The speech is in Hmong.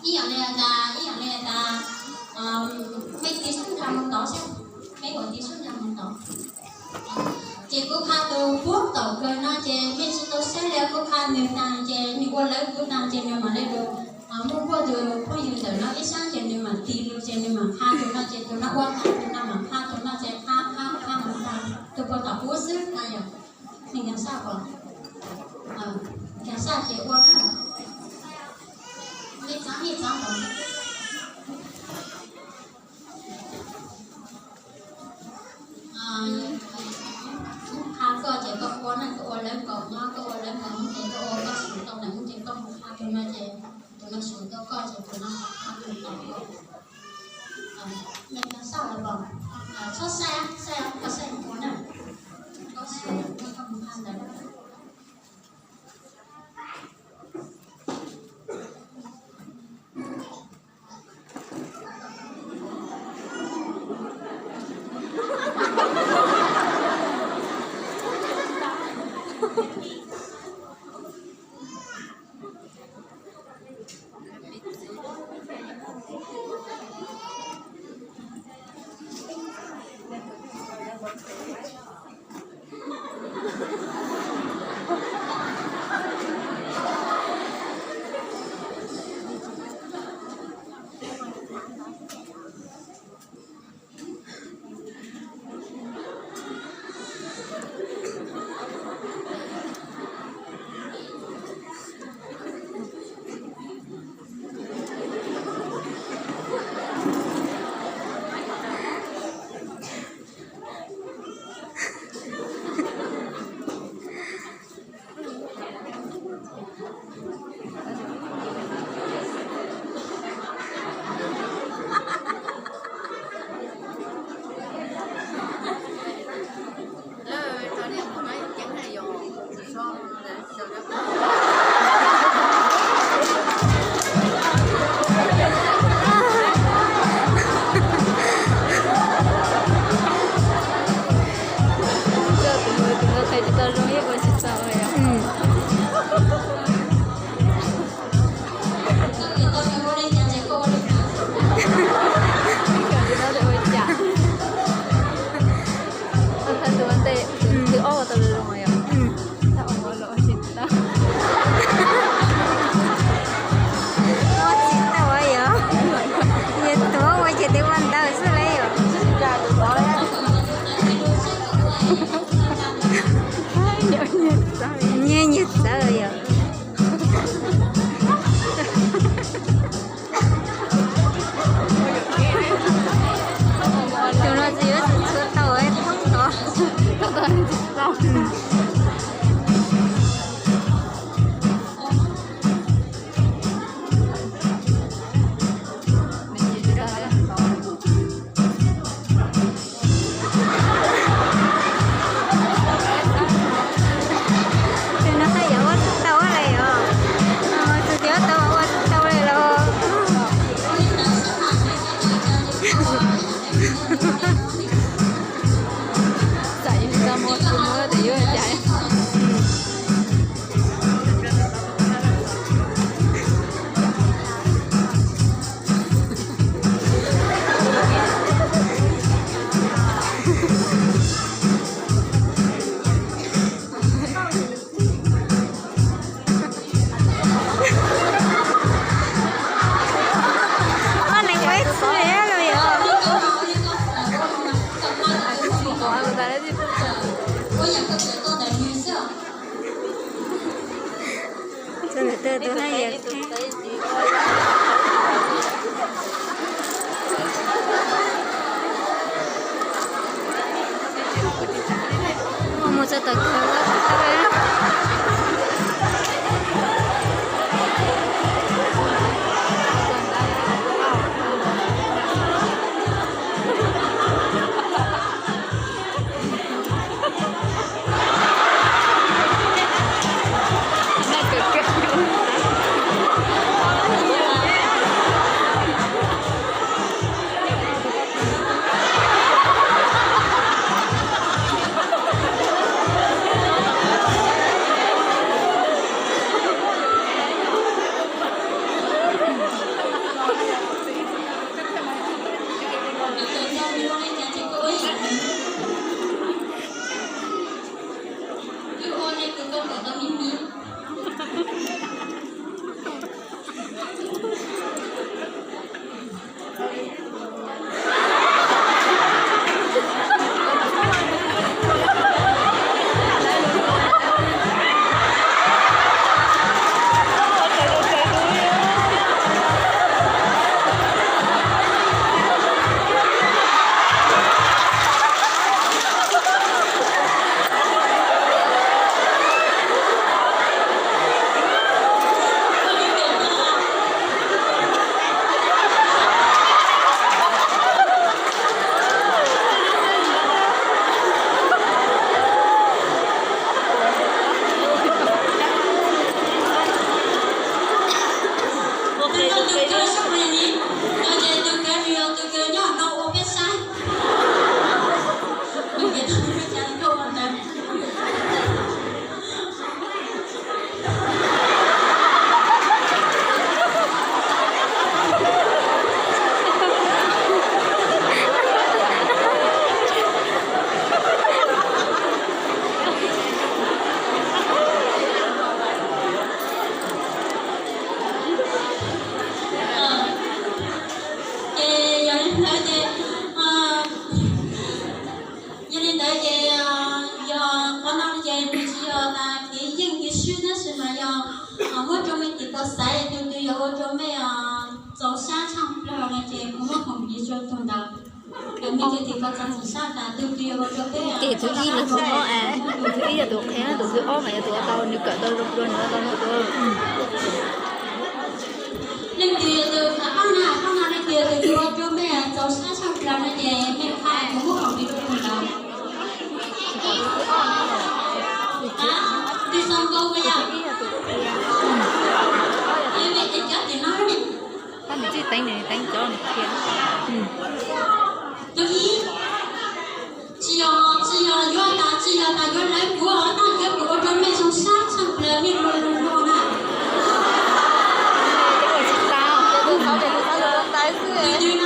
Ib yam li tas, ib yam li tas, mej tiv sub nrag mus tod seb, mej ua tiv sub nrag mus tod. Ces kuv qha tus puab tom kawg no ces mej tsi tau saib li, kuv qha nwg taag ces nwg ua lawv kuv taag ces nwg mam li lug muab puab tus phooj ywg ntawm no ib sab ces nwg mam tig lug ces nwg mam qha tus no ces tus no ua taag tus no mam qha tus no ces qha qha qha mus taag tus puag tom kuv xwb na yog. Nwg nkag saj, nkag saj ces ua na. Mej txav mej txav ntawd. Qha koj ces koj ua na, koj ua lawv nkaus no, koj ua lawv nkaus no ces koj ua koj swm tau ntawm no ces koj mus qha tus no ces tus no swm tau koj ces tus no qha tus tom koj. Mej nkag saj lawm los? Txhob saib, saib koj saib ua na. Koj swm koj mus qha ntawd. Tus no qhia tsis tau zoo ib ua tsis txaus li os. Tus no ua cas? Tus ob tau zoo yom? Ua tsis tau yom? Yog tuav ua ces twb ua ntawd xwb lauj yom? Nyias nyias txawv yom? Tus no tsis yuav tsis txhua tau thoob tod. Tus no haj yam ua tsis tau li os. Tus twg tau ua tsis tau li los. Txawm yog tau mus tsis mus tes yuav cas. Ua neeg ua txhua li los yog. Txog ntawm twg tus haj yam. Mus txog tom kawg. Ua rau mej txaus sab tshaaj plawg no ces kuv muab khoom ris rua tug ntawd. Mej cov tim ko txaus sab tas tug twg yuav ua rua peb. Ces tug ib lug tug ob, tug ib yog tug qhia, tug twb ob mas yog tug ua tau, nwg kawm tau zoo dua nwg ua tau zoo dua. Leej twg yog tug, qhov no, qhov no leej twg yog tug twg ua rua mej txaus sab tshaaj plawg no ces mej qha kuv muab khoom ris rua tug ntawd. Twg xoo nkauj ko yog? Cov tim no ne. Tsis yog, tsis yog yuav tas, tsis yog tas yuav lawv kuv, tag kis kuv ua rua mej zoo sab tshaaj plawg mej luag luag luag na. Tus twg